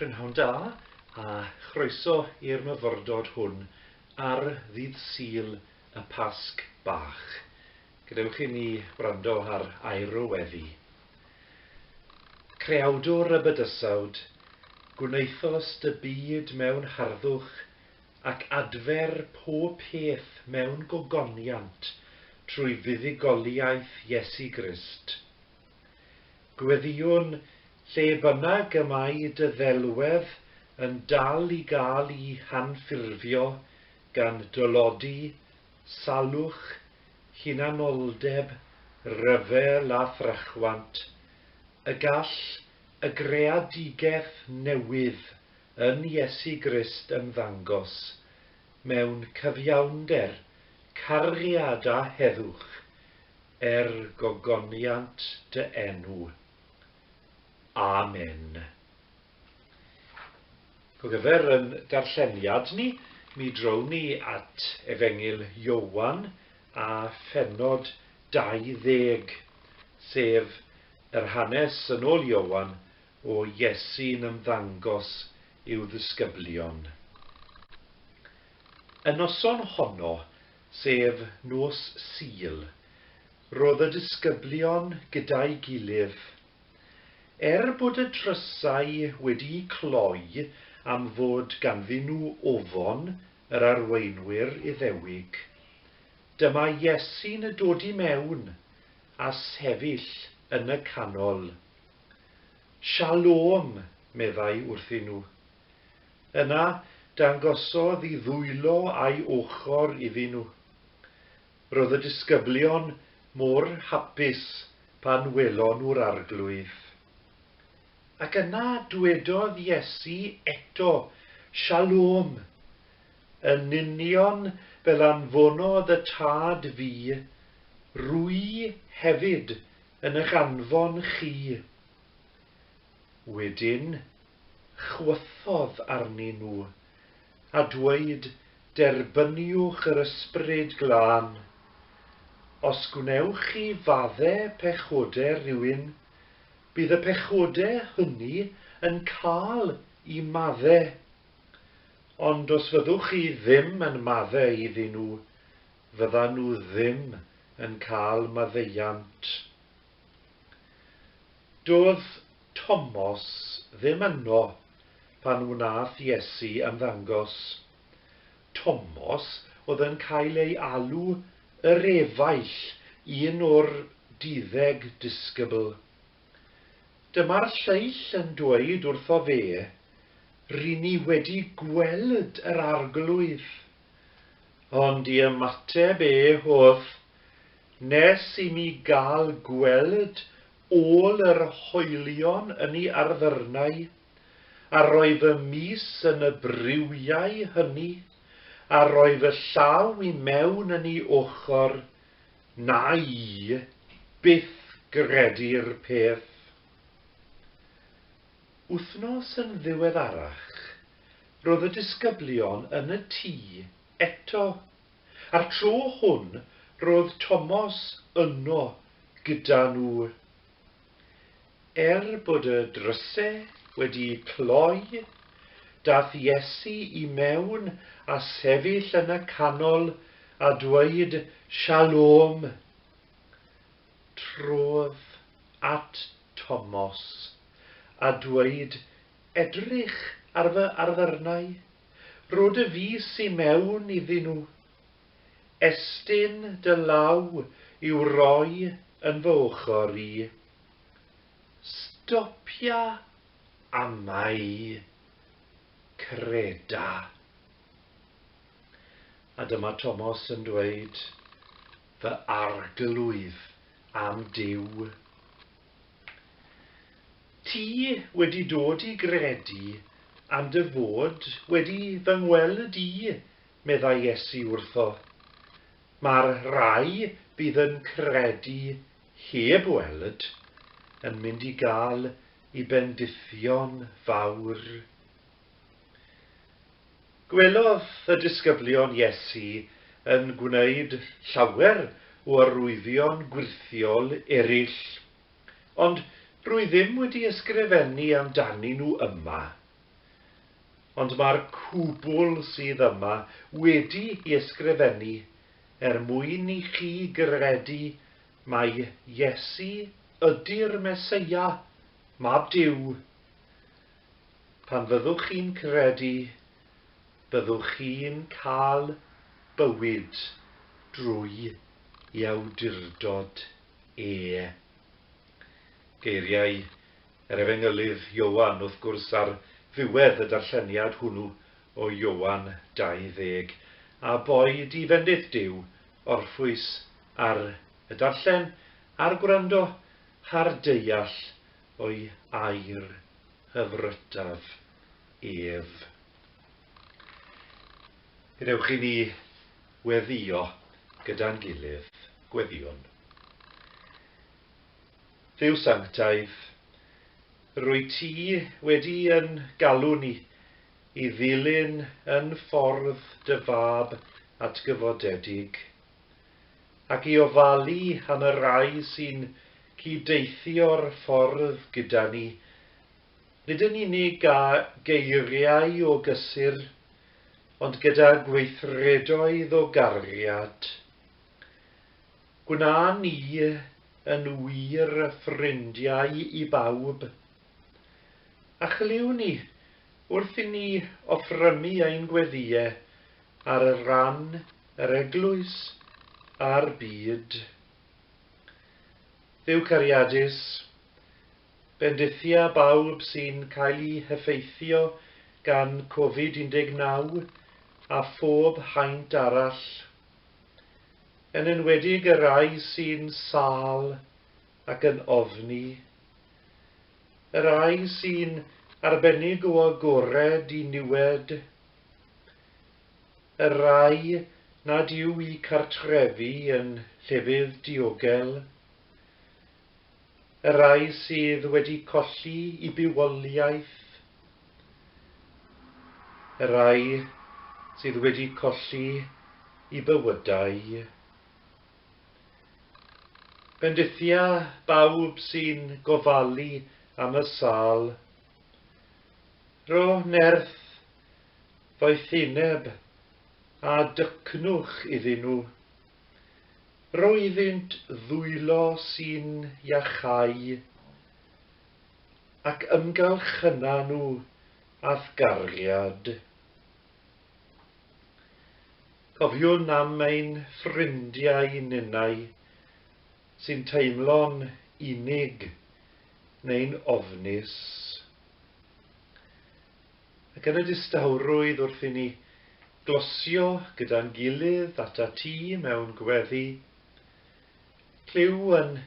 Prynhawn da a chroeso i'r myfyrdod hwn ar ddydd Sul y Pasg Bach. Gadewch i ni wrando ar air o weddi. Creawdwr y bydysawd, gwnaethost y byd mewn harddwch ac adfer pob peth mewn gogoniant trwy fuddugoliaeth Iesu Grist. Gweddïwn lle bynnag y mae dy ddelwedd yn dal i gael i hanffurfio gan dylodi, salwch, hunanoldeb, rhyfel a thrachwant, y gall y greadigaeth newydd yn Iesu Grist ymddangos mewn cyfiawnder, cariad a heddwch, er gogoniant dy enw. Amen. Gogyfer yn darlleniad ni, mi drown ni at Efengyl Ioan a phennod 20, sef yr hanes yn ôl Ioan o Iesu'n ymddangos i'w ddisgyblion. Y noson honno, sef nos Sul, roedd y disgyblion gyda'i gilydd. Er bod y drysau wedi'u cloi am fod ganddyn nhw ofon yr arweinwyr Iddewig, dyma Iesu'n dod i mewn a sefyll yn y canol. Shalom, meddai wrthyn nhw. Yna, dangosodd i ddwylo a'i ochr iddyn nhw. Roedd y disgyblion mor hapus pan welon nhw'r Arglwydd. Ac yna dwedodd Iesu eto, Shalom! Yn union fel anfonodd y Tad fi, rwy hefyd yn eich anfon chi. Wedyn, chwythodd arnyn nhw, a dweud, Derbyniwch yr Ysbryd Glân. Os gwnewch chi fadde pechode rhywun, bydd y pechode hynny yn cael eu madde. Ond os fyddwch chi ddim yn madde iddyn nhw, fyddan nhw ddim yn cael maddeuant. Doedd Tomos ddim yno pan wnaeth Iesu ymddangos. Tomos oedd yn cael ei alw yr Efaill, un o'r duddeg disgybl. Dyma'r lleill yn dweud wrtho fe, Ry'n ni wedi gweld yr Arglwydd. Ond i ymateb e oedd, Nes i mi gael gweld ôl yr hoelion yn ei arddyrnau, a rhoi fy mys yn y briwiau hynny, a rhoi fy llaw i mewn yn ei ochr, na i byth gredu'r peth. Wythnos yn ddiweddarach, roedd y disgyblion yn y tŷ eto. A'r tro hwn roedd Tomos yno gyda nhw. Er bod y dryse wedi'u cloi, daeth Iesu i mewn a sefyll yn y canol a dweud Shalom. Trodd at Tomos a dweud Edrych ar fy arddyrnau. Rho dy fys i mewn iddyn nhw. Estyn dy law i'w roi yn fy ochr i. Stopia amau. Creda. A dyma Tomos yn dweud, Fy arglwydd a'm Duw. Ti wedi dod i gredu am dy fod wedi fy ngweld i, meddai Iesu wrtho. Mae'r rhai bydd yn credu heb weld yn mynd i gael i bendithion fawr. Gwelodd y disgyblion Iesu yn gwneud llawer o arwyddion gwyrthiol eraill. Ond rwy ddim wedi ysgrifennu amdanyn nhw yma. Ond mae'r cwbl sydd yma wedi i ysgrifennu er mwyn i chi gredu mai Iesu ydy'r Meseia, Mab Duw. Pan fyddwch chi'n credu, byddwch chi'n cael bywyd drwy i awdurdod e. Geiriau yr Efengylydd Ioan, wrth gwrs, ar ddiwedd y darlleniad hwnnw o Ioan 20. A boed i fendith Duw orffwys ar y darllen, a'r gwrando, a'r deall o'i air hyfrytaf ef. Gadewch i ni weddïo gyda'n gilydd. Gweddïwn. Dduw sanctaidd, rwy ti wedi yn galw ni i ddilyn yn ffordd dy fab atgyfodedig, ac i ofalu am y rhai sy'n cyd-deithio'r ffordd gyda ni, nid yn unig â geiriau o gysur, ond gyda gweithredoedd o gariad. Gwna ni yn wir ffrindiau i bawb. A chlyw ni wrth i ni offrymu ein gweddïau ar ran yr eglwys a'r byd. Dduw cariadus, bendithia bawb sy'n cael eu heffeithio gan Covid 19 a phob haint arall. Yn enwedig y rhai sy'n sâl ac yn ofni, y rhai sy'n arbennig o agored i niwed, y rhai nad yw eu cartrefi yn llefydd diogel, y rhai sydd wedi colli eu bywoliaeth, y rhai sydd wedi colli eu bywydau. Bendithia bawb sy'n gofalu am y sâl. Rho nerth, ddoethineb a dycnwch iddyn nhw. Rho iddynt ddwylo sy'n iachau, ac ymgylchyna nhw â'th gariad. Cofiwn am ein ffrindiau ninnau sy'n teimlo'n unig neu'n ofnus. Ac yn y distawrwydd wrth i ni glosio gyda'n gilydd atat ti mewn gweddi, clyw yn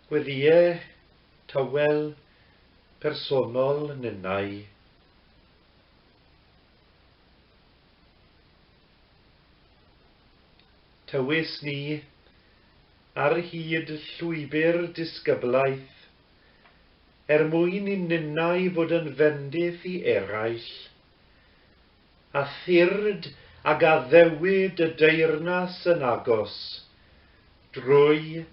gweddïau tawel personol ninnau. Tywys ni ar hyd llwybr disgyblaeth, er mwyn i ninnau fod yn fendith i eraill, a thyrd ag addewid y deyrnas yn agos, drwy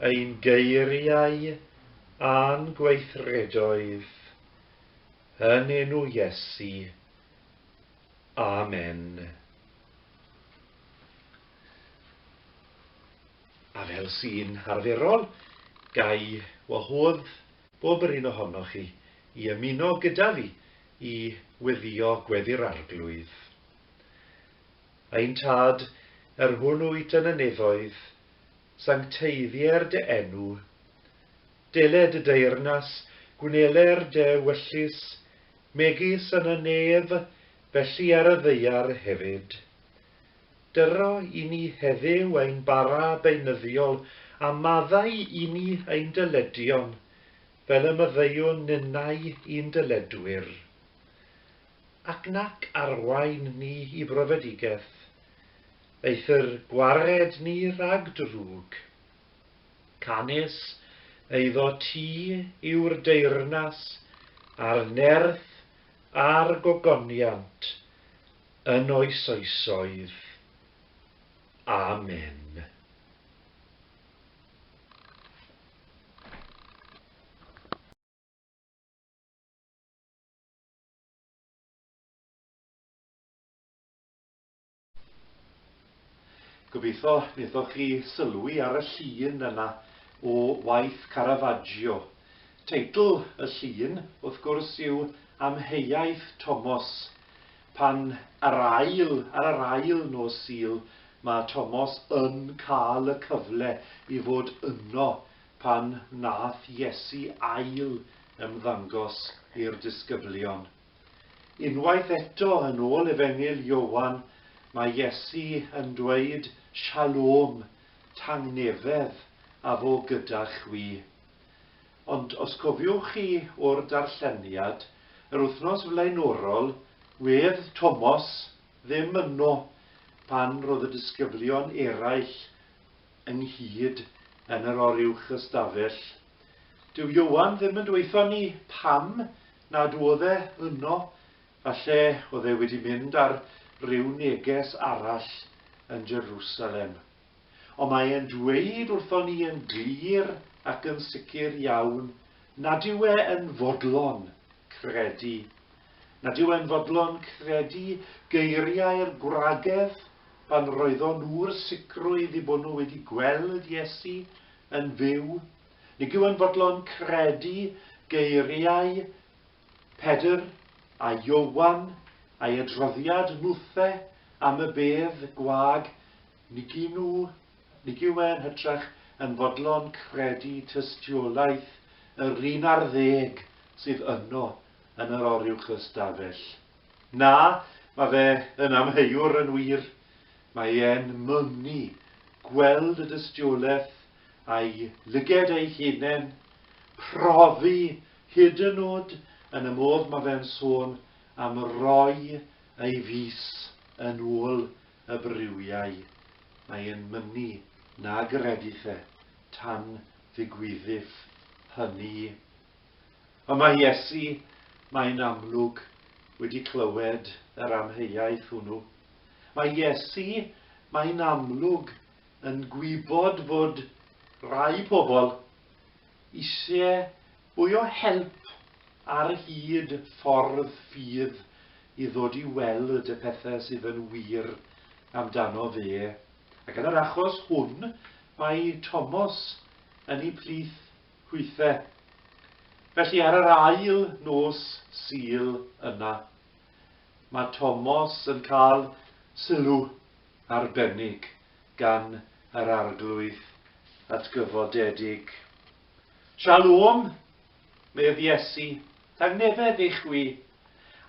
ein geiriau a'n gweithredoedd. Yn enw Iesu. Amen. A fel sy'n arferol, ga i wahodd bob yr un ohonoch chi i ymuno gyda fi i weddïo Gweddi'r Arglwydd. Ein Tad, yr hwn wyt yn y nefoedd, sancteiddier dy enw. Deled y deyrnas, gwneler dy ewyllys, megis yn y nef, felly ar y ddaear hefyd. Dyro i ni heddiw ein bara beunyddiol, a maddau i ni ein dyledion, fel y maddeuwn ninnau i'n dyledwyr. Ac nac arwain ni i brofedigaeth, eithr gwared ni rhag drwg. Canys eiddo ti yw'r deyrnas, a'r nerth, a'r gogoniant, yn oes oesoedd. Amen. Gobeithio wnaethoch chi sylwi ar y llun yna o waith Caravaggio. Teitl y llun, wrth gwrs, yw Amheuaeth Tomos. Pan ar ail, ar yr ail nos Sul, mae Tomos yn cael y cyfle i fod yno pan wnaeth Iesu ail ymddangos i'r disgyblion. Unwaith eto, yn ôl Efengyl Ioan, mae Iesu yn dweud Shalom, tangnefedd a fo gyda chwi. Ond os cofiwch chi o'r darlleniad, yr wythnos flaenorol, wedd Tomos ddim yno pan roedd y disgyblion eraill ynghyd yn yr oruwch ystafell. Dyw Ioan ddim yn dweutho ni pam nad oedd e yno, falle oedd e wedi mynd ar ryw neges arall yn Jerusalem. Ond mae e'n dweud wrthon ni yn glir ac yn sicr iawn nad yw e yn fodlon credu. Nad yw e'n fodlon credu geiriau'r gwragedd pan roeddon nhw'r sicrwydd i bod nhw wedi gweld Iesu yn fyw. Nid yw e'n fodlon credu geiriau Pedr a Ioan a'i adroddiad nhwthe am y bedd gwag, nid yw nhw, nid yw e'n hytrach yn fodlon credu tystiolaeth yr un ar ddeg sydd yno yn yr oruwch ystafell. Na, mae fe yn amheuwr yn wir. Mae e'n mynnu gweld y dystiolaeth a'i lyged ei hunain, profi hyd yn oed yn y modd mae fe'n sôn am roi ei fys yn ôl y briwiau. Mae e'n mynnu na gredith e tan ddigwyddiff hynny. Ond mae Iesu, mae'n amlwg, wedi clywed yr amheuaeth hwnnw. Mae Iesu, mae'n amlwg, yn gwybod fod rhai pobl eisiau fwy o help ar hyd ffordd ffydd i ddod i weld y pethau sydd yn wir amdano fe. Ac yn yr achos hwn, mae Tomos yn ei plith hwythau. Felly ar yr ail nos Sul yna, mae Tomos yn cael sylw arbennig gan yr Arglwydd atgyfodedig. Shalom, medd Iesu, tangnefedd i chwi.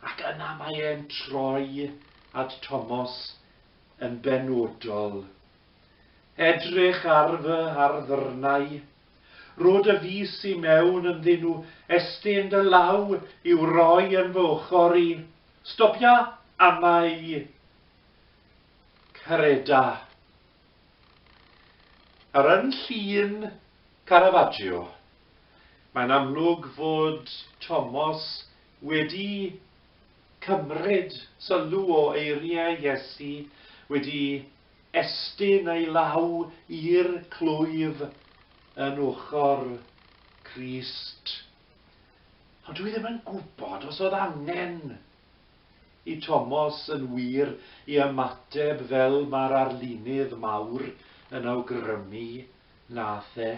Ac yna mae e'n troi at Tomos yn benodol. Edrych ar fy arddyrnau. Rho dy fys i mewn ynddyn nhw, estyn dy law i'w roi yn fy ochr i. Stopia amau. Creda. Ar yn llun Caravaggio, mae'n amlwg fod Tomos wedi cymryd sylw o eiriau Iesu, wedi estyn ei law i'r clwyf yn ochr Crist. Ond dwi ddim yn gwybod os oedd angen i Tomos yn wir i ymateb fel mae'r arlunydd mawr yn awgrymu nath e.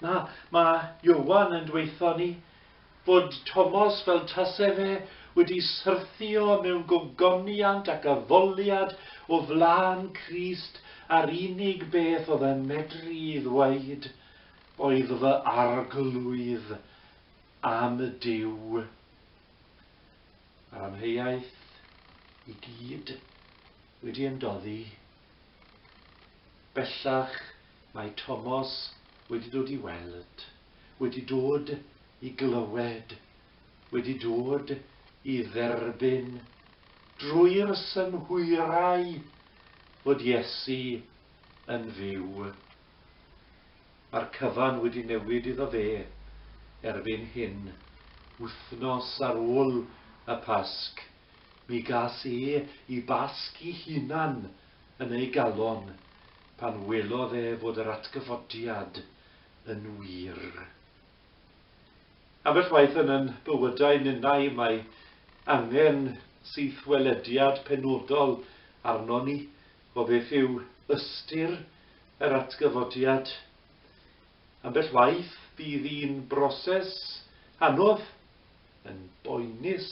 Na, mae Ioan yn dweutho ni fod Tomos fel tase fe wedi syrthio mewn gogoniant ac addoliad o flaen Crist a'r unig beth oedd yn medru i ddweud oedd fy arglwydd am y Duw. Mae'r amheuaeth i gyd wedi ymdoddi. Bellach mae Tomos wedi dod i weld, wedi dod i glywed, wedi dod i dderbyn drwy'r synhwyrau fod Iesu yn fyw. Mae'r cyfan wedi newid iddo fe erbyn hyn. Wythnos ar ôl y Pasg, mi gas e i Basg i hunan yn ei galon pan welodd e fod yr atgyfodiad yn wir. Ambell waith yn yn bywydau ninnau mae angen sythwelediad penodol arnon ni o beth yw ystyr yr atgyfodiad. Ambell waith bydd un broses anodd, yn boenus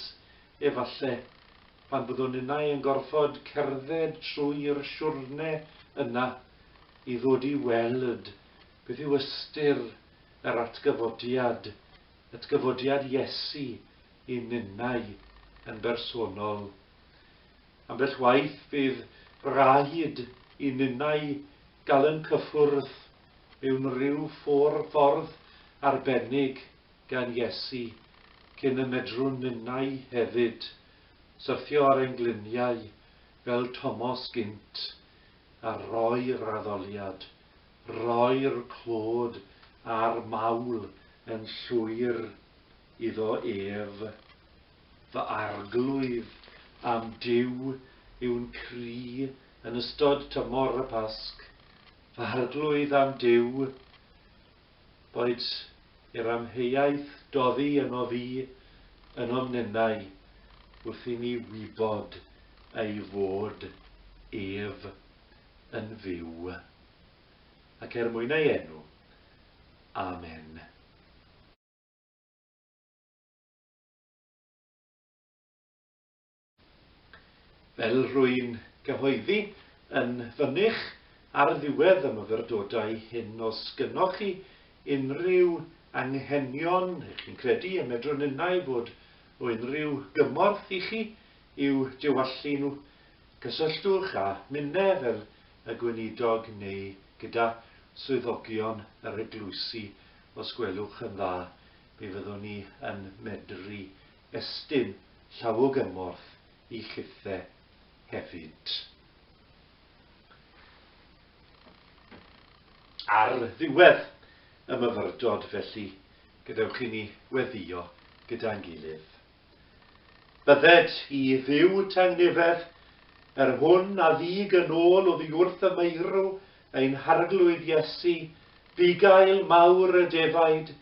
efallai, pan byddwn ninnau yn gorfod cerdded trwy'r siwrne yna i ddod i weld beth yw ystyr yr atgyfodiad, atgyfodiad Iesu i ninnau yn bersonol. Ambell waith bydd rhaid i ninnau gael yn cyffwrdd mewn rhyw ffordd arbennig gan Iesu cyn y medrwn ninnau hefyd syrthio ar ein gliniau fel Tomos gynt a roi'r addoliad, roi'r clod a'r mawl yn llwyr iddo ef. Fy arglwydd am Duw yw'n cri yn ystod tymor y Pasg. Fy arglwydd am Duw, boed i'r amheuaeth doddi yno fi, ynom ninnau, wrth i ni wybod ei fod ef yn fyw. Ac er mwyn ei enw. Amen. Fel rwy'n cyhoeddi yn fynych ar ddiwedd y myfyrdodau hyn, os gynnoch chi unrhyw anghenion, ych chi'n credu y medrwn ninnau fod o unrhyw gymorth i chi i'w diwallu nhw, cysylltwch â minne fel y gweinidog neu gyda swyddogion yr eglwysi os gwelwch yn dda, mi fyddwn ni yn medru estyn llaw o gymorth i chithe hefyd. Ar ddiwedd y myfyrdod felly, gadewch i ni weddïo gyda'n gilydd. Bydded i Dduw tangnefedd, yr hwn a ddug yn ôl oddi wrth y meirw ein Harglwydd Iesu, bugail mawr y defaid,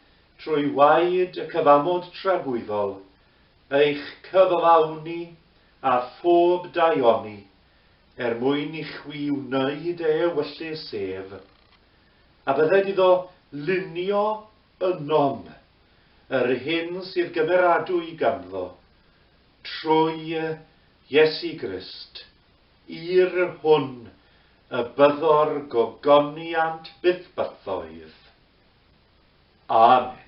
trwy waed y cyfamod tragwyddol, eich cyflawni a phob daioni, er mwyn i chwi wneud ei ewyllys ef, a bydded iddo lunio ynom yr hyn sydd gymeradwy ganddo, trwy Iesu Grist, i'r hwn y byddo'r gogoniant byth bythoedd. Amen.